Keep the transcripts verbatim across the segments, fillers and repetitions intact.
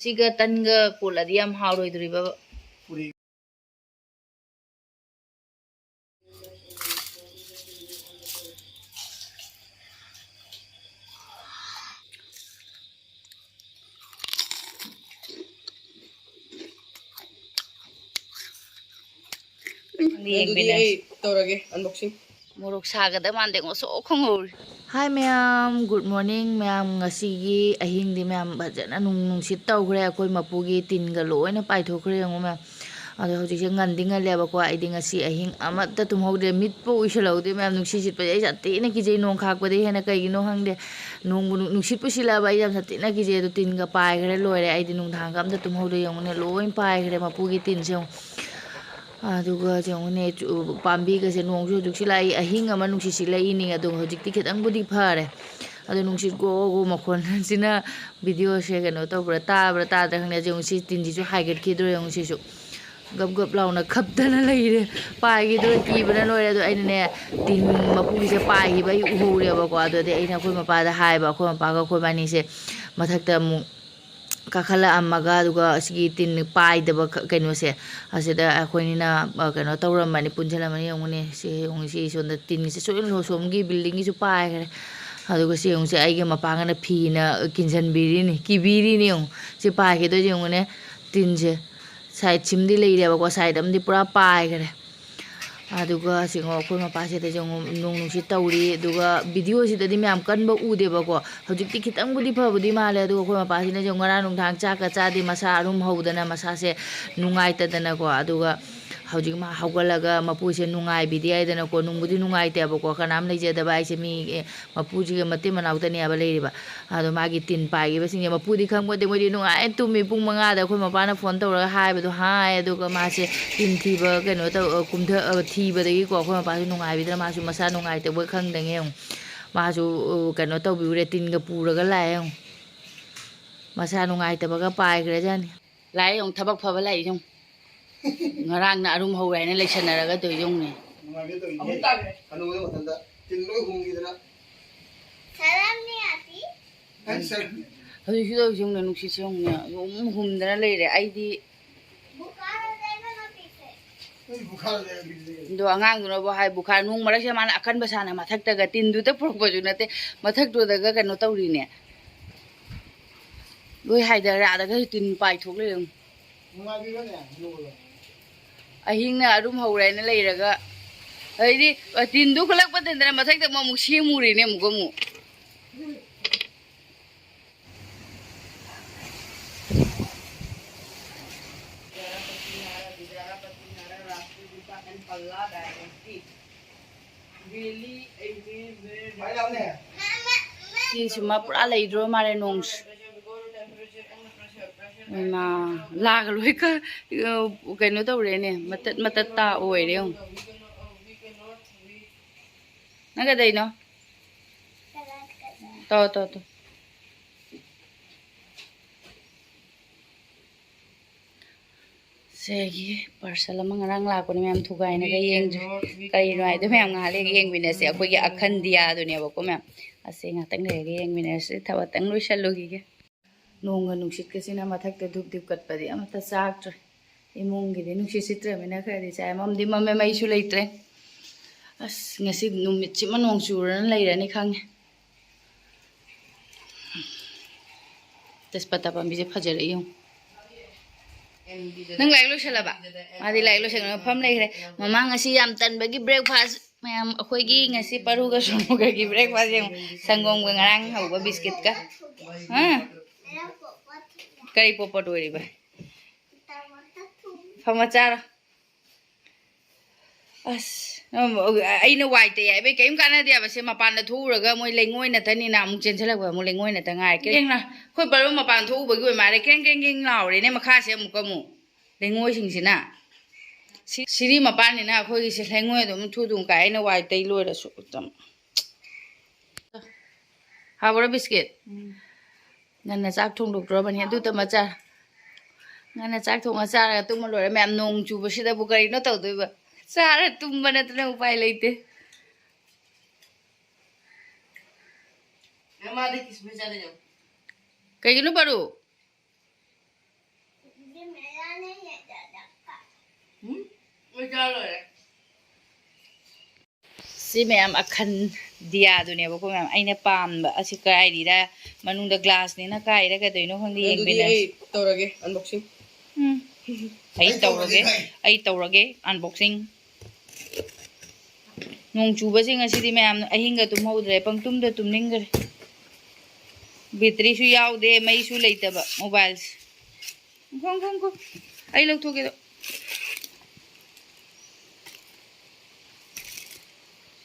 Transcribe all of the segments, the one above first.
ꯁꯤꯒ ꯇꯟꯒ ꯀꯣꯠꯂꯗꯤ ꯌꯥꯝ ꯍꯥꯎꯔꯣꯏꯗꯣꯔꯤꯕ꯫ ꯑꯗꯨꯗꯤ ꯑꯩ ꯇꯧꯔꯒꯦ unboxing꯫ ꯃꯣꯔꯣꯛ ꯁꯥꯒꯗꯕ ꯃꯥꯟꯗꯦ, ꯉꯧꯁꯣꯛ ꯈꯣꯡꯍꯧꯔꯦ꯫ Hi ꯃꯌꯥꯝ, good morning ꯃꯌꯥꯝ꯫ ꯉꯁꯤꯒꯤ ꯑꯍꯤꯡꯗꯤ ꯃꯌꯥꯝ ꯐꯖꯅ ꯅꯨꯡ-, ꯅꯨꯡꯁꯤꯠ ꯇꯧꯈ꯭ꯔꯦ꯫ ꯑꯩꯈꯣꯏ ꯃꯄꯨꯒꯤ ꯇꯤꯟꯒ ꯂꯣꯏꯅ ꯄꯥꯏꯊꯣꯛꯈ꯭ꯔꯦ ꯌꯦꯡꯉꯨ ꯃꯌꯥꯝ꯫ ꯑꯗꯣ ꯍꯧꯖꯤꯛꯁꯦ ꯉꯟꯗꯤ ꯉꯜꯂꯦꯕꯀꯣ, ꯑꯩꯗꯤ ꯉꯁꯤ ꯑꯍꯤꯡ ꯑꯃꯠꯇ ꯇꯨꯝꯍꯧꯗ꯭ꯔꯦ, ꯃꯤꯠꯄꯨ ꯎꯏꯁꯜꯍꯧꯗꯦ ꯃꯌꯥꯝ꯫ ꯅꯨꯡꯁꯤꯠ ꯁꯤꯠꯄꯁꯦ ꯑꯩ ꯁꯥꯊꯤꯅ ꯀꯤꯖꯩ, ꯅꯣꯡ ꯈꯥꯛꯄꯗꯒꯤ ꯍꯦꯟꯅ꯫ ꯀꯩꯒꯤꯅꯣ ꯈꯪꯗꯦ, ꯅꯣꯡꯕꯨ ꯅꯨꯡ-, ꯅꯨꯡꯁꯤꯠꯄꯨ ꯁꯤꯜꯂꯛꯑꯕ ꯑꯩ ꯌꯥꯝ ꯁꯥꯊꯤꯅ ꯀꯤꯖꯩ꯫ ꯑꯗꯣ ꯇꯤꯟꯒ ꯄꯥꯏꯈ꯭ꯔꯦ, ꯂꯣꯏꯔꯦ꯫ ꯑꯩꯗꯤ ꯅꯨꯡꯗꯥꯡꯒ ꯑꯝꯇ ꯇꯨꯝꯍꯧꯗ꯭ꯔꯦ ꯌꯦꯡꯉꯨꯅꯦ, ꯂꯣꯏ ꯄꯥꯏꯈ꯭ꯔꯦ ꯃꯄꯨꯒꯤ ꯇꯤꯟꯁꯦ ꯌꯦꯡꯉꯨ꯫ ꯑꯗꯨꯒ ꯌꯦꯡꯉꯨꯅꯦ, ꯆꯨ-, ꯄꯥꯝꯕꯤꯒꯁꯦ ꯅꯣꯡꯁꯨ ꯍꯧꯖꯤꯛ ꯁꯤꯜꯂꯛꯏ, ꯑꯍꯤꯡ ꯑꯃ ꯅꯨꯡꯁꯤꯠ ꯁꯤꯜꯂꯛꯏꯅꯤ꯫ ꯑꯗꯣ ꯍꯧꯖꯤꯛꯇꯤ ꯈꯤꯇꯪꯕꯨꯗꯤ ꯐꯔꯦ꯫ ꯑꯗꯣ ꯅꯨꯡꯁꯤꯠ ꯒꯣ ꯒꯣ ꯃꯈꯣꯟꯁꯤꯅ videoꯁꯦ ꯀꯩꯅꯣ ꯇꯧꯕ꯭ꯔꯥ, ꯇꯥꯕ꯭ꯔꯥ ꯇꯥꯗ꯭ꯔꯥ ꯈꯪꯗꯦ꯫ ꯌꯦꯡꯉꯨ, ꯁꯤ ꯇꯤꯟꯁꯤꯁꯨ ꯍꯥꯏꯒꯠꯈꯤꯗ꯭ꯔꯣ ꯌꯦꯡꯉꯨ, ꯁꯤꯁꯨ ꯒꯞ ꯒꯞ ꯂꯥꯎꯅ ꯈꯞꯇꯅ ꯂꯩꯔꯦ꯫ ꯄꯥꯏꯈꯤꯗ꯭ꯔꯣ, ꯀꯤꯕꯅ ꯂꯣꯏꯔꯦ꯫ ꯑꯗꯣ ꯑꯩꯅꯅꯦ, ꯇꯤꯟ ꯃꯄꯨꯒꯤꯁꯦ ꯄꯥꯏꯈꯤꯕ ꯑꯩ ꯎꯍꯧꯔꯦꯕꯀꯣ꯫ ꯑꯗꯨꯗꯤ ꯑꯩꯅ ꯑꯩꯈꯣꯏ ꯃꯄꯥꯗ ꯍꯥꯏꯕ, ꯑꯩꯈꯣꯏ ꯃꯄꯥꯒ ꯑꯩꯈꯣꯏ ꯕꯥꯅꯤꯁꯦ ꯃꯊꯛꯇ ꯑꯃꯨꯛ ꯀꯥꯈꯠꯂꯛꯑꯝꯃꯒ, ꯑꯗꯨꯒ ꯑꯁꯤꯒꯤ ꯇꯤꯟ ꯄꯥꯏꯗꯕ ꯈ-, ꯀꯩꯅꯣꯁꯦ, ꯑꯁꯤꯗ ꯑꯩꯈꯣꯏꯅꯤꯅ, ꯑ, ꯀꯩꯅꯣ ꯇꯧꯔꯝꯃꯅꯤ, ꯄꯨꯟꯁꯤꯜꯂꯝꯃꯅꯤ꯫ ꯌꯦꯡꯉꯨꯅꯦ, ꯁꯤ ꯌꯦꯡꯉꯨ, ꯁꯤ ꯁꯣꯝꯗ ꯇꯤꯟꯁꯦ ꯁꯣꯏꯅ ꯁꯣꯝꯒꯤ buildingꯒꯤꯁꯨ ꯄꯥꯏꯈ꯭ꯔꯦ꯫ ꯑꯗꯨꯒ ꯁꯤ ꯌꯦꯡꯉꯨ, ꯁꯤ ꯑꯩꯒꯤ ꯃꯄꯥꯒꯅ ꯐꯤꯅ ꯀꯤꯟꯁꯤꯟꯕꯤꯔꯤꯅꯤ, ꯀꯤꯕꯤꯔꯤꯅꯤ꯫ ꯌꯦꯡꯉꯨ, ꯁꯤ ꯄꯥꯏꯈꯤꯗꯣꯏꯁꯦ ꯌꯦꯡꯉꯨꯅꯦ, ꯇꯤꯟꯁꯦ꯫ Side ꯁꯤꯃꯗꯤ ꯂꯩꯔꯦꯕꯀꯣ, side ꯑꯃꯗꯤ ꯄꯨꯔꯥ ꯄꯥꯏꯈ꯭ꯔꯦ꯫ ꯑꯗꯨꯒ ꯁꯤꯉꯣ, ꯑꯩꯈꯣꯏ ꯃꯄꯥꯁꯤꯗꯁꯨ ꯑꯃꯨꯛ ꯅꯣꯡ ꯅꯨꯡꯁꯤꯠ ꯇꯧꯔꯤ꯫ ꯑꯗꯨꯒ videoꯁꯤꯗꯗꯤ ꯃꯌꯥꯝ ꯀꯟꯕ ꯎꯗꯦꯕꯀꯣ꯫ ꯍꯧꯖꯤꯛꯇꯤ ꯈꯤꯇꯪꯕꯨꯗꯤ ꯐꯕꯨꯗꯤ ꯃꯥꯜꯂꯦ꯫ ꯑꯗꯨꯒ ꯑꯩꯈꯣꯏ ꯃꯄꯥꯁꯤꯅꯁꯨ ꯉꯔꯥꯡ ꯅꯨꯡꯗꯥꯡ ꯆꯥꯛꯀ ꯆꯥꯗꯦ, ꯃꯁꯥ ꯑꯔꯨꯝ ꯍꯧꯗꯅ ꯃꯁꯥꯁꯦ ꯅꯨꯡꯉꯥꯏꯇꯗꯅꯀꯣ꯫ ꯑꯗꯨꯒ ꯍꯧꯖꯤꯛ ꯃꯥ ꯍꯧꯒꯠꯂꯒ ꯃꯄꯨꯁꯦ ꯅꯨꯡꯉꯥꯏꯕꯤꯗꯦ ꯍꯥꯏꯗꯅꯀꯣ꯫ ꯅꯨꯡꯕꯨꯗꯤ ꯅꯨꯡꯉꯥꯏꯇꯦꯕꯀꯣ, ꯀꯅꯥꯝ ꯂꯩꯖꯗꯕ ꯍꯥꯏꯁꯦ, ꯃꯤ, ꯑꯦ, ꯃꯄꯨꯁꯤꯒ ꯃꯇꯩ ꯃꯅꯥꯎꯇꯅꯦꯕ ꯂꯩꯔꯤꯕ꯫ ꯑꯗꯣ ꯃꯥꯒꯤ ꯇꯤꯟ ꯄꯥꯏꯈꯤꯕꯁꯤꯡꯁꯦ ꯃꯄꯨꯗꯤ ꯈꯪꯄꯣꯟꯇꯦ, ꯃꯣꯏꯗꯤ ꯅꯨꯡꯉꯥꯏꯅ ꯇꯨꯝꯃꯤ꯫ ꯄꯨꯡ ꯃꯉꯥꯗ ꯑꯩꯈꯣꯏ ꯃꯄꯥꯅ phone ꯇꯧꯔꯒ ꯍꯥꯏꯕꯗꯣ ꯍꯥꯏ꯫ ꯑꯗꯨꯒ ꯃꯥꯁꯦ ꯇꯤꯟ ꯊꯤꯕ ꯀꯩꯅꯣ ꯇꯧ-, ꯑ, ꯀꯨꯝꯊ-, ꯑ, ꯊꯤꯕꯗꯒꯤꯀꯣ ꯑꯩꯈꯣꯏ ꯃꯄꯥꯁꯨ ꯅꯨꯡꯉꯥꯏꯕꯤꯗꯅ ꯃꯥꯁꯨ ꯃꯁꯥ ꯅꯨꯡꯉꯥꯏꯇꯕ ꯈꯪꯗꯉꯩ ꯑꯃꯨꯛ ꯃꯥꯁꯨ, ꯑ, ꯀꯩꯅꯣ ꯇꯧꯕꯤꯔꯨꯔꯦ, ꯇꯤꯟꯒ ꯄꯨꯔꯒ ꯂꯥꯛꯑꯦ ꯑꯃꯨꯛ꯫ ꯃꯁꯥ ꯅꯨꯡꯉꯥꯏꯇꯕꯒ ꯄꯥꯏꯈ꯭ꯔꯖꯥꯠꯅꯤ꯫ ꯂꯥꯛꯑꯦ ꯌꯦꯡꯉꯨ, ꯊꯕꯛ ꯐꯕ ꯂꯥꯛꯏ ꯌꯦꯡꯉꯨ꯫ ꯉꯔꯥꯡꯅ ꯑꯔꯨꯝ ꯍꯧꯔꯦ ꯍꯥꯏꯅ ꯂꯩꯁꯟꯅꯔꯒ ꯇꯧꯔꯤ ꯌꯦꯡꯉꯨꯅꯦ꯫ ꯅꯨꯡꯉꯥꯏꯕ ꯇꯧꯔꯤꯅꯦ꯫ ꯑꯍꯨꯝ ꯇꯥꯈ꯭ꯔꯦ꯫ ꯍꯅꯨꯕꯗ ꯃꯊꯟꯇ ꯇꯤꯟ ꯂꯣꯏ ꯍꯨꯝꯈꯤꯗꯅ꯫ ꯁꯔꯝꯅꯤ ꯑꯁꯤ꯫ ꯑꯩ ꯁꯔꯝ-, ꯍꯧꯖꯤꯛꯁꯨ ꯇꯧꯔꯤꯁꯦ ꯌꯦꯡꯉꯨꯅꯦ, ꯅꯨꯡꯁꯤꯠꯁꯦ ꯌꯦꯡꯉꯨꯅꯦ, ꯑꯗꯨꯝ ꯍꯨꯝꯗꯅ ꯂꯩꯔꯦ꯫ ꯑꯩꯗꯤ ꯑꯗꯣ ꯑꯉꯥꯡꯗꯨꯅꯕꯨ ꯍꯥꯏ, ꯕꯨꯈꯥꯔ ꯅꯣꯡ ꯃꯔꯛꯁꯤꯗ ꯃꯥꯅ ꯑꯀꯟꯕ ꯁꯥꯅ ꯃꯊꯛꯇꯒ ꯇꯤꯟꯗꯨꯗ ꯄꯨꯔꯛꯄꯁꯨ ꯅꯠꯇꯦ, ꯃꯊꯛꯇꯨꯗꯒ ꯀꯩꯅꯣ ꯇꯧꯔꯤꯅꯦ꯫ ꯂꯣꯏ ꯍꯥꯏꯗꯔꯦ, ꯑꯥꯗꯒꯁꯨ ꯇꯤꯟ ꯄꯥꯏꯊꯣꯛ ꯂꯩꯔꯝꯃꯤ꯫ ꯑꯍꯤꯡꯅ ꯑꯔꯨꯝ ꯍꯧꯔꯦꯅ ꯂꯩꯔꯒ, ꯑꯗꯩꯗꯤ ꯇꯤꯟꯗꯨ ꯈꯨꯠꯂꯛꯄ ꯇꯟꯗꯅ ꯃꯊꯛꯇ ꯑꯃꯨꯛ, ꯑꯃꯨꯛ ꯁꯦꯝꯃꯨꯔꯤꯅꯦ ꯑꯃꯨꯛꯀ ꯑꯃꯨꯛ꯫ ꯁꯤꯁꯤꯃ ꯄꯨꯔꯥ ꯂꯩꯗ꯭ꯔꯣ ꯃꯥꯜꯂꯦ ꯅꯣꯡꯁꯦ꯫ ꯏꯃꯥ, ꯂꯥꯒ ꯂꯣꯏ ꯀ-, ꯀꯩꯅꯣ ꯇꯧꯔꯦꯅꯦ, ꯃꯇꯠ ꯃꯇꯠ ꯇꯥ ꯑꯣꯏꯔꯦ ꯌꯦꯡꯉꯨ꯫ ꯅꯪ ꯀꯩꯗꯧꯅꯣ? ꯇꯧ, ꯇꯧ, ꯇꯧ꯫ ꯁꯤꯒꯤ parcel ꯑꯃ ꯉꯔꯥꯡ ꯂꯥꯛꯄꯅꯦ, ꯃꯌꯥꯝ ꯊꯨꯒꯥꯏꯅꯒ ꯌꯦꯡꯗ꯭ꯔꯤ꯫ ꯀꯔꯤꯅꯣ ꯍꯥꯏꯗꯣ ꯃꯌꯥꯝ ꯉꯥꯏꯍꯥꯛ ꯂꯩꯔꯒ ꯌꯦꯡꯃꯤꯟꯅꯁꯦ꯫ ꯑꯩꯈꯣꯏꯒꯤ ꯑꯈꯟꯗꯤꯌꯥꯗꯨꯅꯦꯕꯀꯣ ꯃꯌꯥꯝ꯫ ꯑꯁꯤ ꯉꯥꯛꯇꯪ ꯂꯩꯔꯒ ꯌꯦꯡꯃꯤꯟꯅꯔꯁꯤ꯫ ꯊꯕꯛꯇꯪ ꯂꯣꯏꯁꯜꯂꯨꯈꯤꯒꯦ꯫ ꯅꯣꯡꯒ ꯅꯨꯡꯁꯤꯠꯀꯁꯤꯅ ꯃꯊꯛꯇ ꯙꯨꯞ ꯙꯨꯞ ꯀꯠꯄꯗꯤ ꯑꯃꯠꯇ ꯆꯥꯛꯇ꯭ꯔꯦ꯫ ꯏꯃꯨꯡꯒꯤꯗꯤ ꯅꯨꯡꯁꯤꯠ ꯁꯤꯠꯇ꯭ꯔꯕꯅꯤꯅ ꯈꯔꯗꯤ ꯆꯥꯏ꯫ ꯃꯝꯗꯤ ꯃꯝꯃꯦ, ꯃꯩꯁꯨ ꯂꯩꯇ꯭ꯔꯦ꯫ ꯑꯁ, ꯉꯁꯤ ꯅꯨꯃꯤꯠꯁꯤꯃ ꯅꯣꯡ ꯆꯨꯔꯅ ꯂꯩꯔꯅꯤ ꯈꯪꯉꯦ꯫ ꯇꯦꯖꯄꯇꯥ ꯄꯥꯝꯕꯤꯁꯦ ꯐꯖꯔꯛꯏ ꯌꯦꯡꯉꯨ꯫ ꯅꯪ ꯂꯥꯏꯔꯤꯛ ꯂꯣꯏꯁꯜꯂꯕ? ꯃꯥꯗꯤ ꯂꯥꯏꯔꯤꯛ ꯂꯣꯏꯁꯜꯂꯒ ꯃꯐꯝ ꯂꯩꯈ꯭ꯔꯦ꯫ ꯃꯃꯥ ꯉꯁꯤ ꯌꯥꯝ ꯇꯟꯕꯒꯤ breakfast ꯃꯌꯥꯝ, ꯑꯩꯈꯣꯏꯒꯤ ꯉꯁꯤ ꯄꯔꯨꯒ ꯁꯣꯃꯨꯒꯒꯤ breakfast ꯌꯦꯡꯉꯨ꯫ ꯁꯪꯒꯣꯝꯒ ꯉꯔꯥꯡ ꯍꯧꯕ biscuitꯀ꯫ ꯍꯥ? ꯀꯔꯤ ꯄꯣꯄꯣꯠ ꯑꯣꯏꯔꯤꯕ? ꯐꯝꯃ ꯆꯥꯔꯣ꯫ ꯑꯁ, ꯑꯩꯅ ꯋꯥꯏ ꯇꯩ ꯍꯥꯏꯕꯩ ꯀꯔꯤꯝ ꯀꯥꯟꯅꯗꯦꯕ꯫ ꯁꯦ ꯃꯄꯥꯟꯗ ꯊꯣꯛꯎꯔꯒ ꯃꯣꯏ ꯂꯩꯉꯣꯏ ꯅꯠꯇꯅꯤꯅ ꯑꯃꯨꯛ ꯆꯦꯟꯁꯤꯜꯂꯛꯄ, ꯑꯃꯨꯛ ꯂꯩꯉꯣꯏ ꯅꯠꯇ ꯉꯥꯏ꯫ ꯀꯦꯡꯅ ꯑꯩꯈꯣꯏ ꯄꯔꯨ ꯃꯄꯥꯟ ꯊꯣꯛꯎꯕꯒꯤ ꯑꯣꯏ ꯃꯥꯜꯂꯦ, ꯀ꯭ꯔꯦꯡ ꯀ꯭ꯔꯦꯡ ꯀ꯭ꯔꯦꯡ ꯂꯥꯎꯔꯦꯅꯦ ꯃꯈꯥꯁꯦ ꯑꯃꯨꯛꯀ ꯑꯃꯨꯛ꯫ ꯂꯩꯉꯣꯏꯁꯤꯡꯁꯤꯅ꯫ ꯁꯤ-, ꯁꯤꯔꯤ ꯃꯄꯥꯟꯅꯤꯅ ꯑꯩꯈꯣꯏꯒꯤꯁꯦ ꯂꯩꯉꯣꯏ ꯑꯗꯨꯝ ꯊꯨ ꯑꯗꯨꯝ ꯀꯥꯏ꯫ ꯑꯩꯅ ꯋꯥꯏ ꯇꯩ ꯂꯣꯏꯔꯁꯨ ꯑꯗꯨꯝ꯫ ꯍꯥꯎꯕ꯭ꯔꯥ biscuit? ꯎꯝ꯫ ꯉꯟꯅ ꯆꯥꯛ ꯊꯣꯡꯗꯣꯛꯇ꯭ꯔꯕꯅꯤ ꯑꯗꯨꯇ ꯃꯆꯥ꯫ ꯉꯟꯅ ꯆꯥꯛ ꯊꯣꯡꯉ ꯆꯥꯔꯒ ꯇꯨꯝꯃ ꯂꯣꯏꯔꯦ ꯃꯌꯥꯝ꯫ ꯅꯣꯡ ꯆꯨꯕꯁꯤꯗꯕꯨ ꯀꯔꯤꯅꯣ ꯇꯧꯗꯣꯏꯕ? ꯆꯥꯔ ꯇꯨꯝꯕ ꯅꯠꯇꯅ ꯎꯄꯥꯏ ꯂꯩꯇꯦ꯫ ꯃꯥꯗꯤ ꯀꯤꯁꯃꯤꯁ ꯆꯥꯗꯣꯏꯅꯦ꯫ ꯀꯩꯒꯤꯅꯣ ꯄꯥꯔꯨ? ꯁꯤ ꯃꯌꯥꯝ ꯑꯈꯟ ꯗꯤꯌꯥꯗꯨꯅꯦꯕꯀꯣ ꯃꯌꯥꯝ꯫ ꯑꯩꯅ ꯄꯥꯝꯕ ꯑꯁꯤ ꯀꯥꯏꯔꯤꯔꯥ, ꯃꯅꯨꯡꯗ ꯒ꯭ꯂꯥꯁꯅꯤꯅ ꯀꯥꯏꯔꯥ ꯀꯩꯗꯧꯅꯣ ꯈꯪꯗꯦ, ꯑꯗꯨꯗꯤ ꯌꯦꯡꯃꯤꯟꯅꯁꯤ꯫ ꯑꯩ ꯇꯧꯔꯒꯦ unboxing꯫ ꯎꯝ꯫ ꯑꯩ ꯑꯩ ꯇꯧꯔꯒꯦ, ꯇꯧꯔꯒꯦ꯫ ꯑꯩ ꯇꯧꯔꯒꯦ unboxing꯫ ꯅꯣꯡ ꯆꯨꯕꯁꯦ ꯉꯁꯤꯗꯤ ꯃꯌꯥꯝ ꯑꯍꯤꯡꯒ ꯇꯨꯝꯍꯧꯗ꯭ꯔꯦ, ꯄꯪꯇꯨꯝꯗ ꯇꯨꯝꯅꯤꯡꯈ꯭ꯔꯦ꯫ ꯕꯦꯇ꯭ꯔꯤꯁꯨ ꯌꯥꯎꯗꯦ, ꯃꯩꯁꯨ ꯂꯩꯇꯕ mobileꯁꯦ꯫ ꯈꯣꯡ, ꯈꯣꯡ, ꯈꯣꯡ꯫ ꯑꯩ ꯂꯧꯊꯣꯛꯀꯦꯗꯣ꯫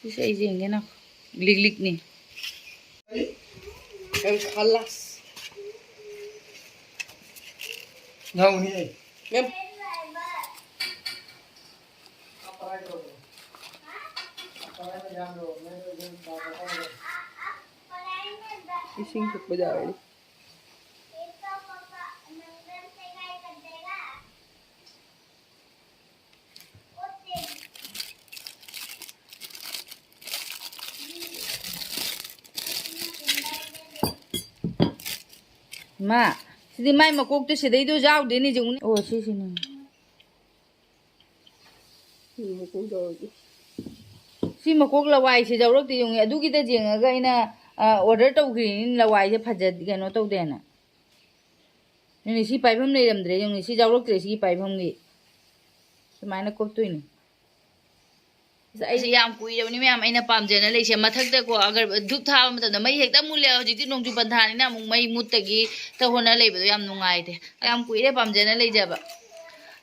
ꯁꯤꯁꯦ ꯑꯩ ꯌꯦꯡꯒꯦ ꯅꯪ꯫ ꯂꯤꯛ ꯂꯤꯛꯅꯤ꯫ ꯌꯥꯝ ꯈꯜꯂꯁ꯫ ꯉꯥꯎꯅꯤ ꯑꯩ꯫ ꯃꯦꯝ꯫ ꯏꯁꯤꯡ ꯊꯛꯄ ꯌꯥꯔꯅꯤ꯫ ꯃꯥ, ꯁꯤꯗꯤ ꯃꯥꯏ ꯃꯀꯣꯛꯇꯨ ꯁꯤꯗꯩꯗꯨ ꯌꯥꯎꯗꯦꯅꯦ, ꯌꯦꯡꯉꯨꯅꯦ꯫ ꯑꯣ, ꯁꯤꯁꯤꯅꯦ꯫ ꯁꯤ ꯃꯀꯣꯛ ꯌꯥꯎꯔꯗꯤ꯫ ꯁꯤ ꯃꯀꯣꯛ ꯂꯋꯥꯏꯁꯦ ꯌꯥꯎꯔꯛꯇꯦ, ꯌꯦꯡꯉꯨꯅꯦ꯫ ꯑꯗꯨꯒꯤꯗ ꯌꯦꯡꯉꯒ ꯑꯩꯅ, ꯑ, order ꯇꯧꯈ꯭ꯔꯤꯅꯤ, ꯂꯋꯥꯏꯁꯦ ꯐꯖ-, ꯀꯩꯅꯣ ꯇꯧꯗꯦꯅ꯫ ꯌꯦꯡꯉꯨꯅꯦ, ꯁꯤ ꯄꯥꯏꯐꯝ ꯂꯩꯔꯝꯗ꯭ꯔꯦ, ꯌꯦꯡꯉꯨꯅꯦ, ꯁꯤ ꯌꯥꯎꯔꯛꯇ꯭ꯔꯦ, ꯁꯤꯒꯤ ꯄꯥꯏꯐꯝꯒꯤ꯫ ꯁꯨꯃꯥꯏꯅ ꯀꯨꯞꯇꯣꯏꯅꯤ꯫ ꯑꯁ, ꯑꯩꯁꯦ ꯌꯥꯝ ꯀꯨꯏꯔꯕꯅꯤ ꯃꯌꯥꯝ ꯑꯩꯅ ꯄꯥꯝꯖꯅ ꯂꯩꯁꯦ꯫ ꯃꯊꯛꯇꯀꯣ ꯑꯒꯔ-, ꯙꯨꯞ ꯊꯥꯕ ꯃꯇꯝꯗ ꯃꯩ ꯍꯦꯛꯇ ꯃꯨꯠꯂꯦ꯫ ꯍꯧꯖꯤꯛꯇꯤ ꯅꯣꯡꯖꯨ ꯄꯟꯊꯥꯅꯤꯅ ꯑꯃꯨꯛ ꯃꯩ ꯃꯨꯠꯇꯒꯤ ꯇ ꯍꯣꯠꯅ ꯂꯩꯕꯗꯣ ꯌꯥꯝ ꯅꯨꯡꯉꯥꯏꯇꯦ꯫ ꯌꯥꯝ ꯀꯨꯏꯔꯦ ꯄꯥꯝꯖꯅ ꯂꯩꯖꯕ꯫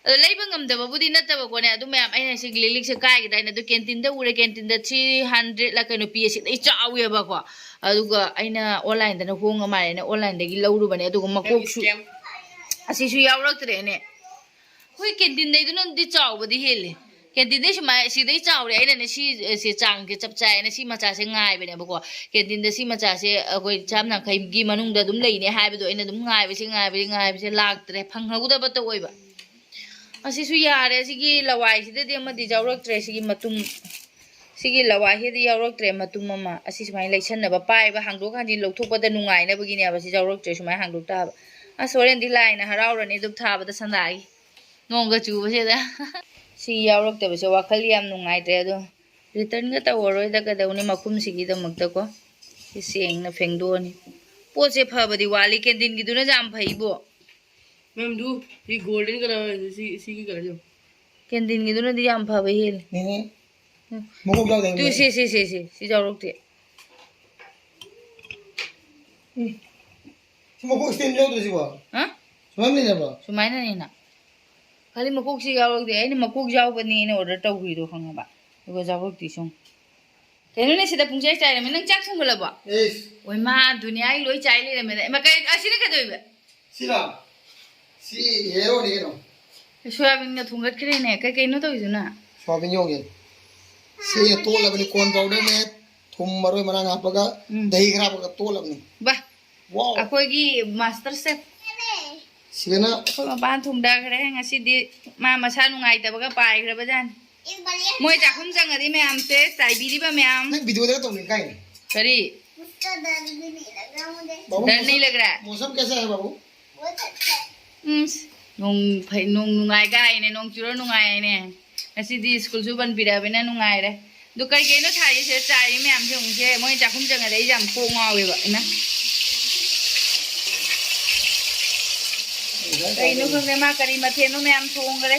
ꯑꯗꯣ ꯂꯩꯕ ꯉꯝꯗꯕꯕꯨꯗꯤ ꯅꯠꯇꯕꯀꯣꯅꯦ, ꯑꯗꯨ ꯃꯌꯥꯝ ꯑꯩꯅ ꯁꯤ ꯂꯤꯛꯂꯤꯛꯁꯦ ꯀꯥꯏꯒꯤꯗꯥꯏꯅ ꯑꯗꯨ canteen ꯗ ꯎꯔꯦ, canteen ꯗ three hundred ꯂ ꯀꯩꯅꯣ ꯄꯤ, ꯑꯁꯤꯗꯩ ꯆꯥꯎꯋꯦꯕꯀꯣ꯫ ꯑꯗꯨꯒ ꯑꯩꯅ online ꯗꯅ ꯍꯣꯡꯉ ꯃꯥꯜꯂꯦꯅ online ꯗꯒꯤ ꯂꯧꯔꯨꯕꯅꯦ, ꯑꯗꯨꯒ ꯃꯀꯣꯛꯁꯨ scam꯫ ꯑꯁꯤꯁꯨ ꯌꯥꯎꯔꯛꯇ꯭ꯔꯦꯅꯦ꯫ ꯍꯣꯏ, canteen ꯗꯩꯗꯨꯅꯗꯤ ꯆꯥꯎꯕꯗꯤ ꯍꯦꯜꯂꯦ꯫ Canteen ꯗꯩ ꯁꯨꯃꯥꯏ-, ꯁꯤꯗꯩ ꯆꯥꯎꯔꯦ꯫ ꯑꯩꯅꯅꯦ ꯁꯤ, ꯁꯤ ꯆꯥꯡꯁꯦ ꯆꯞ ꯆꯥꯏꯅ ꯁꯤ ꯃꯆꯥꯁꯦ ꯉꯥꯏꯕꯅꯦꯕꯀꯣ꯫ Canteen ꯗ ꯁꯤ ꯃꯆꯥꯁꯦ ꯑꯩꯈꯣꯏ ꯆꯥꯝ ꯌꯥꯡꯈꯩꯒꯤ ꯃꯅꯨꯡꯗ ꯑꯗꯨꯝ ꯂꯩꯅꯦ ꯍꯥꯏꯕꯗꯣ ꯑꯩꯅ ꯑꯗꯨꯝ ꯉꯥꯏꯕꯁꯦ, ꯉꯥꯏꯕꯁꯦ, ꯉꯥꯏꯕꯁꯦ ꯂꯥꯛꯇ꯭ꯔꯦ, ꯐꯪꯍꯧꯗꯕꯇ ꯑꯣꯏꯕ꯫ ꯑꯁꯤꯁꯨ ꯌꯥꯔꯦ꯫ ꯁꯤꯒꯤ ꯂꯋꯥꯏꯁꯤꯗꯗꯤ ꯑꯃꯗꯤ ꯌꯥꯎꯔꯛꯇ꯭ꯔꯦ꯫ ꯁꯤꯒꯤ ꯃꯇꯨꯝ, ꯁꯤꯒꯤ ꯂꯋꯥꯏꯁꯤꯗꯤ ꯌꯥꯎꯔꯛꯇ꯭ꯔꯦ, ꯃꯇꯨꯝ ꯑꯃ꯫ ꯑꯁꯤ ꯁꯨꯃꯥꯏꯅ ꯂꯩꯁꯟꯅꯕ, ꯄꯥꯏꯕ, ꯍꯥꯡꯗꯣꯛ ꯍꯥꯡꯖꯤꯟ ꯂꯧꯊꯣꯛꯄꯗ ꯅꯨꯡꯉꯥꯏꯅꯕꯒꯤꯅꯦꯕ ꯁꯤ ꯌꯥꯎꯔꯛꯇ꯭ꯔꯦ꯫ ꯁꯨꯃꯥꯏꯅ ꯍꯥꯡꯗꯣꯛ ꯇꯥꯕ꯫ ꯑꯁ, ꯍꯣꯔꯦꯟꯗꯤ ꯂꯥꯏꯅ ꯍꯔꯥꯎꯔꯅꯤ ꯑꯗꯨꯝ ꯊꯥꯕꯗ ꯁꯟꯗꯥꯒꯤ꯫ ꯅꯣꯡꯒ ꯆꯨꯕꯁꯤꯗ꯫ ꯁꯤ ꯌꯥꯎꯔꯛꯇꯕꯁꯦ ꯋꯥꯈꯜ ꯌꯥꯝ ꯅꯨꯡꯉꯥꯏꯇ꯭ꯔꯦ꯫ ꯑꯗꯣ ꯔꯤꯇꯔꯟꯒ ꯇꯧꯔꯔꯣꯏꯗ, ꯀꯩꯗꯧꯅꯤ, ꯃꯈꯨꯝꯁꯤꯒꯤꯗꯃꯛꯇꯀꯣ꯫ ꯁꯤ ꯁꯦꯡꯅ ꯐꯦꯡꯗꯣꯛꯑꯅꯤ꯫ ꯄꯣꯠꯁꯦ ꯐꯕꯗꯤ ꯋꯥꯠꯂꯤ꯫ ꯀꯦꯟꯇꯤꯟꯒꯤꯗꯨꯅ ꯌꯥꯝ ꯐꯩꯕꯣ꯫ ꯃꯦꯝꯗꯨ, ꯁꯤ ꯒꯣꯜꯗꯟ ꯀꯂꯔ, ꯁꯤ, ꯁꯤꯒꯤ ꯀꯂꯔꯁꯦ꯫ ꯀꯦꯟꯇꯤꯟꯒꯤꯗꯨꯅꯗꯤ ꯌꯥꯝ ꯐꯕ ꯍꯦꯜꯂꯤ꯫ ꯅꯦꯅꯦ, ꯎꯝ꯫ ꯃꯀꯣꯛ ꯌꯥꯎꯗꯦ꯫ ꯇꯨ, ꯁꯤ, ꯁꯤ, ꯁꯤ, ꯁꯤ, ꯁꯤ ꯌꯥꯎꯔꯛꯇꯦ꯫ ꯎꯝ꯫ ꯁꯤ ꯃꯀꯣꯛ ꯁ꯭ꯇꯦꯝ ꯌꯥꯎꯗ꯭ꯔꯣ ꯁꯤꯕꯣ? ꯍꯥ? ꯁꯨꯃꯥꯏꯅ ꯂꯩꯅꯕ꯭ꯔꯣ? ꯁꯨꯃꯥꯏꯅꯅꯤꯅ꯫ ꯈꯥꯂꯤ ꯃꯀꯣꯛꯁꯤ ꯌꯥꯎꯔꯛꯇꯦ꯫ ꯑꯩꯅ ꯃꯀꯣꯛ ꯌꯥꯎꯕꯅꯦꯅ ꯑꯣꯔꯗꯔ ꯇꯧꯈ꯭ꯔꯤꯗꯣ ꯈꯪꯉꯕ? ꯑꯗꯨꯒ ꯌꯥꯎꯔꯛꯇꯦ ꯁꯨꯝ꯫ ꯀꯩꯅꯣꯅꯦ, ꯁꯤꯗ ꯄꯨꯡꯆꯥꯏ ꯆꯥꯏꯔꯝꯃꯤ꯫ ꯅꯪ ꯆꯥꯛ ꯊꯣꯡꯒꯠꯂꯕꯣ? ꯏꯁ꯫ ꯑꯣꯏ ꯃꯥ, ꯗꯨꯅꯤꯌꯥꯒꯤ ꯂꯣꯏ ꯆꯥꯏ ꯂꯩꯔꯝꯃꯦꯗ꯫ ꯑꯦ, ꯃ-, ꯀꯩ, ꯑꯁꯤꯅ ꯀꯩꯗꯧꯏꯕ? ꯁꯤꯔꯥ? ꯁꯤ ꯍꯦꯔꯣꯅꯤ ꯀꯩꯅꯣ꯫ ꯁꯣꯌꯥꯕꯤꯟꯒ ꯊꯣꯡꯒꯠꯈ꯭ꯔꯦꯅꯦ꯫ ꯀꯩ ꯀꯩꯅꯣ ꯇꯧꯔꯤꯗꯨꯅ? ꯁꯣꯌꯥꯕꯤꯟ ꯌꯣꯡꯉꯦ꯫ ꯁꯤ ꯑꯩꯅ ꯇꯣꯠꯂꯕꯅꯤ, ꯀꯣꯔꯟ ꯄꯥꯎꯗꯔꯅꯦ, ꯊꯨꯝ, ꯃꯔꯣꯏ ꯃꯔꯥꯡ ꯍꯥꯞꯄꯒ, ꯎꯝ꯫ ꯗꯍꯤ ꯈꯔ ꯍꯥꯞꯄꯒ ꯇꯣꯠꯂꯕꯅꯤ꯫ ꯕꯥ꯫ ꯋꯥꯎ꯫ ꯑꯩꯈꯣꯏꯒꯤ ꯃꯥꯁꯇꯔ ꯆꯦꯐ꯫ ꯁꯤꯗꯅ ꯑꯩꯈꯣꯏ ꯃꯄꯥꯟ ꯊꯣꯡꯗꯈ꯭ꯔꯦ ꯉꯁꯤꯗꯤ꯫ ꯃꯥ ꯃꯁꯥ ꯅꯨꯡꯉꯥꯏꯇꯕꯒ ꯄꯥꯏꯈ꯭ꯔꯕꯖꯥꯠꯅꯤ꯫ ꯃꯣꯏ ꯆꯥꯛꯈꯨꯝ ꯆꯪꯉꯗꯤ ꯃꯌꯥꯝꯁꯦ ꯆꯥꯏꯕꯤꯔꯤꯕ ꯃꯌꯥꯝ꯫ ꯅꯪ ꯚꯤꯗꯤꯑꯣꯗꯒ ꯇꯧꯅꯤꯡ ꯀꯥꯏꯅ꯫ ꯀꯔꯤ? ꯕꯥꯕꯨ, ꯗꯔ ꯃꯣꯁꯝ, ꯅꯩ ꯂꯒ ꯔꯍꯥ ꯍꯥꯏ꯫ ꯃꯣꯁꯝ ꯀꯩꯁꯥ ꯍꯥꯏ ꯕꯥꯕꯨ? ꯎꯝ, ꯅꯣꯡ ꯐꯩ-, ꯅꯣꯡ ꯅꯨꯡꯉꯥꯏ ꯀꯥꯏꯅꯦ, ꯅꯣꯡ ꯆꯨꯔ ꯅꯨꯡꯉꯥꯏꯅꯦ꯫ ꯉꯁꯤꯗꯤ ꯁ꯭ꯀꯨꯜꯁꯨ ꯕꯟ ꯄꯤꯔꯛꯑꯕꯅꯤꯅ ꯅꯨꯡꯉꯥꯏꯔꯦ꯫ ꯑꯗꯨ ꯀꯩ ꯀꯩꯅꯣ ꯊꯥꯏꯁꯦ, ꯆꯥꯏ ꯃꯌꯥꯝꯁꯦ ꯌꯦꯡꯉꯨꯁꯦ꯫ ꯃꯣꯏ ꯆꯥꯛꯈꯨꯝ ꯆꯪꯉꯗꯤ ꯑꯩꯁꯦ ꯌꯥꯝ ꯀꯣꯛ ꯉꯥꯎꯋꯦꯕ꯫ ꯏꯃꯥ꯫ ꯀꯩꯅꯣ ꯈꯪꯗꯦ, ꯃꯥ ꯀꯔꯤ ꯃꯊꯦꯜꯅꯣ ꯃꯌꯥꯝ ꯊꯣꯡꯈ꯭ꯔꯦ꯫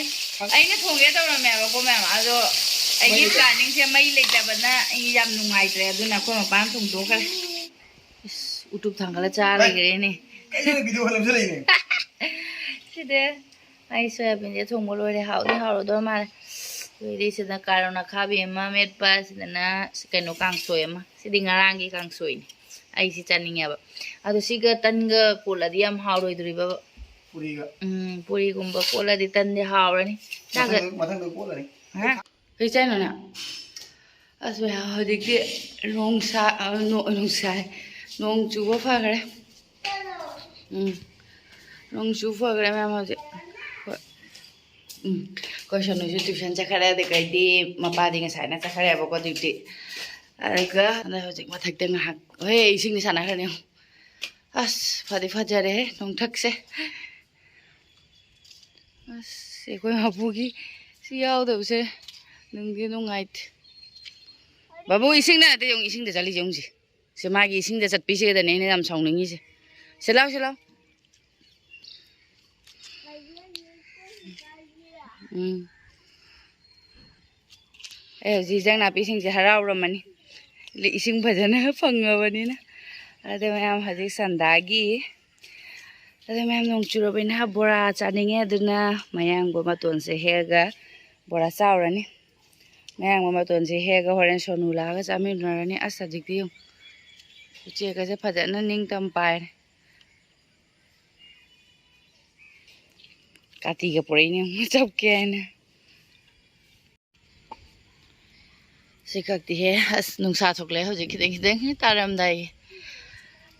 ꯑꯩꯅ ꯊꯣꯡꯒꯦ ꯇꯧꯔꯝꯃꯦꯕꯀꯣ ꯃꯌꯥꯝ, ꯑꯗꯣ ꯑꯩꯒꯤ ꯃꯩ ꯂꯩꯇꯕ꯫ ꯄ꯭ꯂꯥꯅꯤꯡꯁꯦ ꯃꯩ ꯂꯩꯇꯕꯅ ꯑꯩ ꯌꯥꯝ ꯅꯨꯡꯉꯥꯏꯇ꯭ꯔꯦ, ꯑꯗꯨꯅ ꯑꯩꯈꯣꯏ ꯃꯄꯥꯅ ꯊꯣꯡꯗꯣꯛꯈ꯭ꯔꯦ꯫ ꯏꯁ, ꯎꯇꯨꯞ ꯊꯥꯡꯒꯠꯂ ꯆꯥ ꯂꯩꯈ꯭ꯔꯦꯅꯦ꯫ ꯀꯩꯅꯣ ꯚꯤꯗꯤꯑꯣ ꯅꯝꯁꯤꯜꯂꯛꯏꯅꯦ? ꯁꯤꯗꯤ ꯑꯩ ꯁꯣꯌꯥꯕꯤꯟꯁꯦ ꯊꯣꯡꯕ ꯂꯣꯏꯔꯦ, ꯍꯥꯎꯗꯤ ꯍꯥꯎꯔꯗꯧ ꯃꯥꯜꯂꯦ꯫ ꯂꯣꯏꯔꯦ, ꯁꯤꯗ ꯀꯥꯔꯣꯟ ꯑꯈꯥꯕꯤ ꯑꯃ ꯃꯦꯠꯄ, ꯁꯤꯗꯅ ꯀꯩꯅꯣ ꯀꯥꯡꯁꯣꯏ ꯑꯃ꯫ ꯁꯤꯗꯤ ꯉꯔꯥꯡꯒꯤ ꯀꯥꯡꯁꯣꯏꯅꯤ꯫ ꯑꯩꯁꯤ ꯆꯥꯅꯤꯡꯉꯦꯕ꯫ ꯑꯗꯣ ꯁꯤꯒ ꯇꯟꯒ ꯀꯣꯠꯂꯗꯤ ꯌꯥꯝ ꯍꯥꯎꯔꯣꯏꯗꯣꯔꯤꯕꯕ꯫ ꯄꯨꯔꯤꯒ꯫ ꯎꯝ, ꯄꯨꯔꯤꯒꯨꯝꯕ ꯀꯣꯠꯂꯗꯤ ꯇꯟꯗꯤ ꯍꯥꯎꯔꯅꯤ꯫ ꯆꯥꯒ-, ꯃꯊꯪꯗ, ꯃꯊꯪꯗ ꯀꯣꯠꯂꯅꯤ꯫ ꯍꯥ? ꯀꯩ ꯆꯥꯏꯅꯣ ꯅꯪ? ꯑꯁ, ꯃꯌꯥꯝ ꯍꯧꯖꯤꯛꯇꯤ ꯅꯣꯡꯁꯥ-, ꯑ, ꯅꯣ-, ꯅꯣꯡꯁꯥꯏ, ꯅꯣꯡ ꯆꯨꯕ ꯐꯈ꯭ꯔꯦ꯫ ꯎꯝ, ꯅꯣꯡ ꯆꯨ ꯐꯈ꯭ꯔꯦ ꯃꯌꯥꯝ ꯍꯧꯖꯤꯛ꯫ ꯍꯣꯏ꯫ ꯎꯝ, ꯑꯩꯈꯣꯏ ꯁꯣꯅꯨꯁꯨ ꯇ꯭ꯌꯨꯁꯟ ꯆꯠꯈ꯭ꯔꯦ, ꯑꯗꯨꯒ ꯑꯩꯗꯤ ꯃꯄꯥꯗꯤ ꯉꯁꯥꯏꯅ ꯆꯠꯈ꯭ꯔꯦꯕꯀꯣ ꯗ꯭ꯌꯨꯇꯤ꯫ ꯑꯗꯨꯒ ꯑꯗ ꯍꯧꯖꯤꯛ ꯃꯊꯛꯇ ꯉꯥꯏꯍꯥꯛ, ꯍꯣꯏ, ꯏꯁꯤꯡꯗꯤ ꯁꯥꯟꯅꯈ꯭ꯔꯅꯤ꯫ ꯑꯁ, ꯐꯗꯤ ꯐꯖꯔꯦꯍꯦ ꯅꯣꯡꯊꯛꯁꯦ꯫ ꯑꯁ, ꯑꯩꯈꯣꯏ ꯃꯄꯨꯒꯤ ꯁꯤ ꯌꯥꯎꯗꯕꯁꯦ ꯅꯨꯡꯗꯤ ꯅꯨꯡꯉꯥꯏꯇꯦ꯫ ꯕꯥꯕꯨ, ꯏꯁꯤꯡꯗ ꯅꯠꯇꯦ, ꯌꯦꯡꯉꯨ, ꯏꯁꯤꯡꯗ ꯆꯠꯂꯤꯁꯦ, ꯌꯦꯡꯉꯨꯁꯦ꯫ ꯁꯦ, ꯃꯥꯒꯤ ꯏꯁꯤꯡꯗ ꯆꯠꯄꯤꯁꯤꯗꯅꯦ ꯑꯩꯅ ꯌꯥꯝ ꯁꯥꯎꯅꯤꯡꯉꯤꯁꯦ꯫ ꯁꯤ ꯂꯥꯎ, ꯁꯤ ꯂꯥꯎ꯫ ꯎꯝ꯫ ꯑꯦ, ꯍꯧꯖꯤꯛ ꯏꯟꯖꯥꯡ ꯅꯥꯄꯤꯁꯤꯡꯁꯦ ꯍꯔꯥꯎꯔꯝꯃꯅꯤ, ꯏꯁꯤꯡ ꯐꯖꯅ ꯐꯪꯉꯕꯅꯤꯅ꯫ ꯑꯗ ꯃꯌꯥꯝ ꯍꯧꯖꯤꯛ ꯁꯟꯗꯥꯒꯤ, ꯑꯗ ꯃꯌꯥꯝ ꯅꯣꯡ ꯆꯨꯔꯕꯅꯤꯅ ꯕꯣꯔꯥ ꯆꯥꯅꯤꯡꯉꯦ, ꯑꯗꯨꯅ ꯃꯌꯥꯡꯕ ꯃꯇꯣꯟꯁꯦ ꯍꯦꯛꯑꯒ ꯕꯣꯔꯥ ꯆꯥꯎꯔꯅꯤ꯫ ꯃꯌꯥꯡꯕ ꯃꯇꯣꯟꯁꯦ ꯍꯦꯛꯑꯒ ꯍꯣꯔꯦꯟ ꯁꯣꯅꯨ ꯂꯥꯛꯑꯒ ꯆꯥꯃꯤꯟꯅꯔꯅꯤ꯫ ꯑꯁ, ꯍꯧꯖꯤꯛꯇꯤ ꯌꯦꯡꯉꯨ, ꯎꯆꯦꯛꯀꯁꯦ ꯐꯖꯅ ꯅꯤꯡꯇꯝ ꯄꯥꯏꯔꯦ꯫ ꯀꯥꯇꯤꯒ ꯄꯨꯔꯛꯏꯅꯦ ꯌꯦꯡꯉꯨ, ꯆꯞꯀꯦ ꯍꯥꯏꯅ꯫ ꯁꯤ ꯈꯛꯇꯤꯍꯦ, ꯑꯁ, ꯅꯨꯡꯁꯥ ꯊꯣꯛꯂꯛꯑꯦ ꯍꯧꯖꯤꯛ ꯈꯤꯇꯪ ꯈꯤꯇꯪ ꯇꯥꯔꯝꯗꯥꯏꯒꯤ꯫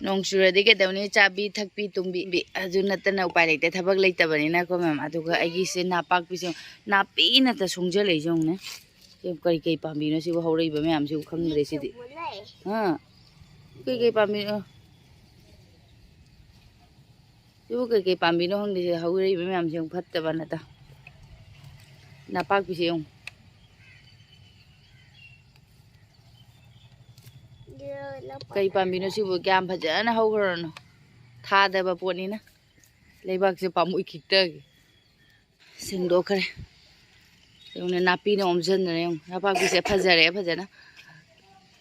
ꯅꯣꯡ ꯆꯨꯔꯗꯤ ꯀꯩꯗꯧꯅꯤ, ꯆꯥꯕꯤ ꯊꯛꯄꯤ ꯇꯨꯝꯕꯤ, ꯑꯗꯨ ꯅꯠꯇꯅ ꯎꯄꯥꯏ ꯂꯩꯇꯦ, ꯊꯕꯛ ꯂꯩꯇꯕꯅꯤꯅꯀꯣ ꯃꯦꯝ꯫ ꯑꯗꯨꯒ ꯑꯩꯒꯤꯁꯦ ꯅꯥꯄꯥꯛꯄꯤꯁꯦ ꯅꯥꯄꯤ ꯉꯥꯛꯇ ꯁꯣꯡꯖꯜꯂꯛꯏꯁꯦ ꯌꯦꯡꯉꯨꯅꯦ꯫ ꯁꯤ ꯀꯔꯤ ꯀꯔꯤ ꯄꯥꯝꯕꯤꯅꯣ ꯁꯤꯕꯨ ꯍꯧꯔꯛꯏꯕ ꯃꯌꯥꯝꯁꯤꯕꯨ ꯈꯪꯗ꯭ꯔꯦ ꯁꯤꯗꯤ꯫ ꯑꯥ, ꯀꯩ ꯀꯩ ꯄꯥꯝꯕꯤꯅꯣ? ꯁꯤꯕꯨ ꯀꯩ ꯀꯩ ꯄꯥꯝꯕꯤꯅꯣ ꯈꯪꯗꯦ, ꯁꯤꯗ ꯍꯧꯔꯛꯏꯕ ꯃꯌꯥꯝꯁꯦ ꯌꯦꯡꯉꯨ, ꯐꯠꯇꯕ ꯅꯠꯇ꯫ ꯅꯥꯄꯥꯛꯄꯤꯁꯦ ꯌꯦꯡꯉꯨ꯫ ꯀꯩ ꯄꯥꯝꯕꯤꯅꯣ ꯁꯤꯕꯨ? ꯀꯌꯥꯝ ꯐꯖꯅ ꯍꯧꯈ꯭ꯔꯅꯣ, ꯊꯥꯗꯕ ꯄꯣꯠꯅꯤꯅ꯫ ꯂꯩꯕꯥꯛꯁꯦ ꯄꯥꯝꯃꯨꯏ ꯈꯤꯛꯇꯒꯤ꯫ ꯁꯦꯡꯗꯣꯛꯈ꯭ꯔꯦ꯫ ꯌꯦꯡꯉꯨꯅꯦ, ꯅꯥꯄꯤꯅ ꯑꯣꯝꯁꯤꯟꯗꯅ ꯌꯦꯡꯉꯨ꯫ ꯅꯥꯄꯥꯛꯄꯤꯁꯦ ꯐꯖꯔꯦ ꯐꯖꯅ꯫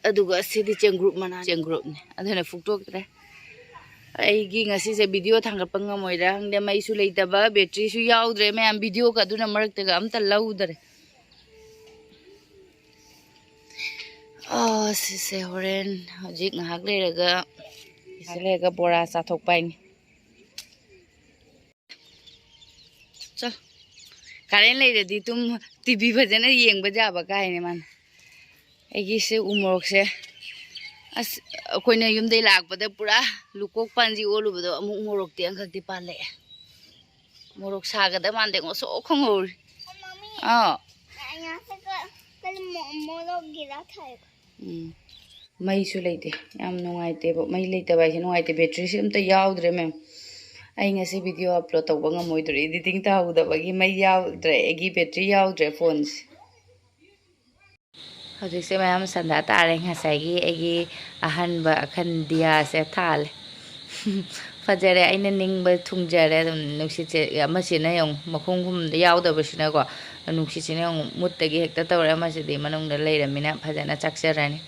ꯑꯗꯨꯒ ꯁꯤꯗꯤ ꯆꯦꯡꯒ꯭ꯔꯨꯞ ꯃꯅꯥ, ꯆꯦꯡꯒ꯭ꯔꯨꯞꯅꯦ, ꯑꯗꯨꯅ ꯐꯨꯛꯇꯣꯛꯇ꯭ꯔꯦ꯫ ꯑꯩꯒꯤ ꯉꯁꯤꯁꯦ ꯚꯤꯗꯤꯑꯣ ꯊꯥꯡꯒꯠꯄ ꯉꯝꯃꯣꯏꯗ꯭ꯔꯥ ꯈꯪꯗꯦ, ꯃꯩꯁꯨ ꯂꯩꯇꯕ, ꯕꯦꯇ꯭ꯔꯤꯁꯨ ꯌꯥꯎꯗ꯭ꯔꯦ ꯃꯌꯥꯝ, ꯚꯤꯗꯤꯑꯣꯒ ꯑꯗꯨꯅ ꯃꯔꯛꯇꯒ ꯑꯝꯇ ꯂꯧꯗꯔꯦ꯫ ꯑꯥ, ꯁꯤꯁꯦ ꯍꯣꯔꯦꯟ ꯍꯧꯖꯤꯛ ꯉꯥꯏꯍꯥꯛ ꯂꯩꯔꯒ, ꯉꯥꯏꯍꯥꯛ ꯂꯩꯔꯒ ꯕꯣꯔꯥ ꯆꯥꯊꯣꯛꯄ ꯍꯥꯏꯅꯤ꯫ ꯆꯣ꯫ ꯀꯔꯦꯟ ꯂꯩꯔꯗꯤ ꯇꯨꯝ, ꯇꯤꯚꯤ ꯐꯖꯅ ꯌꯦꯡꯕ ꯌꯥꯕ ꯀꯥꯏꯅꯦ ꯃꯥꯅ꯫ ꯑꯩꯒꯤꯁꯦ ꯎ ꯃꯣꯔꯣꯛꯁꯦ, ꯑꯁ, ꯑꯩꯈꯣꯏꯅ ꯌꯨꯝꯗꯩ ꯂꯥꯛꯄꯗ ꯄꯨꯔꯥ ꯂꯨꯀꯣꯛ ꯄꯥꯟꯖꯤ ꯑꯣꯜꯂꯨꯕꯗꯣ ꯑꯃꯨꯛ ꯃꯣꯔꯣꯛꯇꯤ ꯑꯃꯈꯛꯇꯤ ꯄꯥꯜꯂꯛꯑꯦ꯫ ꯃꯣꯔꯣꯛ ꯁꯥꯒꯗꯕ ꯃꯥꯟꯗꯦ, ꯉꯧꯁꯣꯛ ꯉꯧꯍꯧꯔꯤ꯫ ꯑꯥ꯫ ꯉꯥꯏꯍꯥꯛꯇ ꯀ-, ꯀꯔꯤ ꯃꯣ-, ꯃꯣꯔꯣꯛꯀꯤꯔꯥ ꯊꯥꯏꯕ? ꯎꯝ꯫ ꯃꯩꯁꯨ ꯂꯩꯇꯦ꯫ ꯌꯥꯝ ꯅꯨꯡꯉꯥꯏꯇꯦꯕ꯫ ꯃꯩ ꯂꯩꯇꯕ ꯍꯥꯏꯁꯦ ꯅꯨꯡꯉꯥꯏꯇꯦ꯫ ꯕꯦꯇ꯭ꯔꯤꯁꯦ ꯑꯝꯇ ꯌꯥꯎꯗ꯭ꯔꯦ, ꯃꯦꯝ꯫ ꯑꯩ ꯉꯁꯤ ꯚꯤꯗꯤꯑꯣ ꯑꯞꯂꯣꯗ ꯇꯧꯕ ꯉꯝꯃꯣꯏꯗꯣꯔꯤ, ꯏꯗꯤꯇꯤꯡ ꯇꯧꯍꯧꯗꯕꯒꯤ꯫ ꯃꯩ ꯌꯥꯎꯗ꯭ꯔꯦ, ꯑꯩꯒꯤ ꯕꯦꯇ꯭ꯔꯤ ꯌꯥꯎꯗ꯭ꯔꯦ ꯐꯣꯟꯁꯦ꯫ ꯍꯧꯖꯤꯛꯁꯦ ꯃꯌꯥꯝ ꯁꯟꯗꯥ ꯇꯥꯔꯦ꯫ ꯉꯁꯥꯏꯒꯤ ꯑꯩꯒꯤ ꯑꯍꯟꯕ ꯑꯈꯟ ꯗꯤꯌꯥꯁꯦ ꯊꯥꯜꯂꯦ꯫ ꯐꯖꯔꯦ, ꯑꯩꯅ ꯅꯤꯡꯕ ꯊꯨꯡꯖꯔꯦ꯫ ꯑꯗꯨꯝ ꯅꯨꯡꯁꯤꯠꯁꯦ, ꯑꯃꯁꯤꯅ ꯌꯦꯡꯉꯨ, ꯃꯈꯨꯝ ꯈꯨꯝꯗ ꯌꯥꯎꯗꯕꯁꯤꯅꯀꯣ, ꯅꯨꯡꯁꯤꯠꯁꯤꯅ ꯌꯦꯡꯉꯨ, ꯃꯨꯠꯇꯒꯤ ꯍꯦꯛꯇ ꯇꯧꯔꯦ꯫ ꯑꯃꯁꯤꯗꯤ ꯃꯅꯨꯡꯗ ꯂꯩꯔꯃꯤꯅ ꯐꯖꯅ ꯆꯥꯛꯆꯔꯅꯤ꯫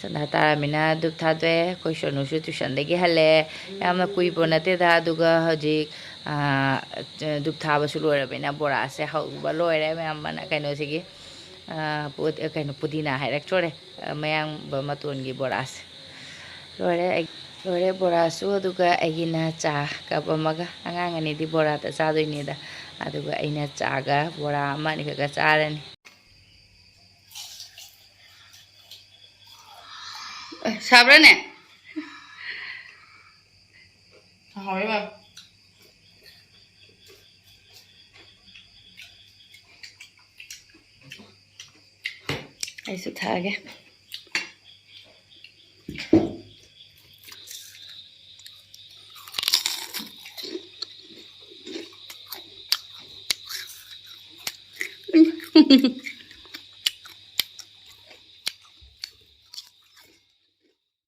ꯁꯟꯗꯥ ꯇꯥꯔꯃꯤꯅ ꯙꯨꯞ ꯊꯥꯗꯣꯛꯑꯦ꯫ ꯑꯩꯈꯣꯏ ꯁꯣꯅꯨꯁꯨ ꯇ꯭ꯌꯨꯁꯟꯗꯒꯤ ꯍꯜꯂꯛꯑꯦ꯫ ꯌꯥꯝꯅ ꯀꯨꯏꯕ ꯅꯠꯇꯦꯗ꯫ ꯑꯗꯨꯒ ꯍꯧꯖꯤꯛ, ꯑꯥ, ꯙꯨꯞ ꯊꯥꯕꯁꯨ ꯂꯣꯏꯔꯕꯅꯤꯅ ꯕꯣꯔꯥꯁꯦ ꯍꯧꯕ ꯂꯣꯏꯔꯦ꯫ ꯃꯌꯥꯝ ꯑꯃꯅ ꯀꯩꯅꯣꯁꯤꯒꯤ, ꯑꯥ, ꯄꯣꯠ-, ꯀꯩꯅꯣ, ꯄꯨꯗꯤꯅꯥ ꯍꯥꯏꯔꯛꯇꯣꯔꯦ꯫ ꯑꯥ, ꯃꯌꯥꯡꯕ ꯃꯇꯣꯟꯒꯤ ꯕꯣꯔꯥꯁꯦ꯫ ꯂꯣꯏꯔꯦ ꯑꯩ-, ꯂꯣꯏꯔꯦ ꯕꯣꯔꯥꯁꯨ꯫ ꯑꯗꯨꯒ ꯑꯩꯒꯤꯅ ꯆꯥ ꯀꯞ ꯑꯃꯒ꯫ ꯑꯉꯥꯡ ꯑꯅꯤꯗꯤ ꯕꯣꯔꯥꯇ ꯆꯥꯗꯣꯏꯅꯤꯗ꯫ ꯑꯗꯨꯒ ꯑꯩꯅ ꯆꯥꯒ ꯕꯣꯔꯥ ꯑꯃ ꯑꯅꯤꯈꯛꯀ ꯆꯥꯔꯅꯤ꯫ ꯑꯦ, ꯁꯥꯕ꯭ꯔꯥꯅꯦ? ꯍꯥꯎꯋꯦ, ꯃꯦꯝ꯫ ꯑꯩꯁꯨ ꯊꯛꯑꯒꯦ꯫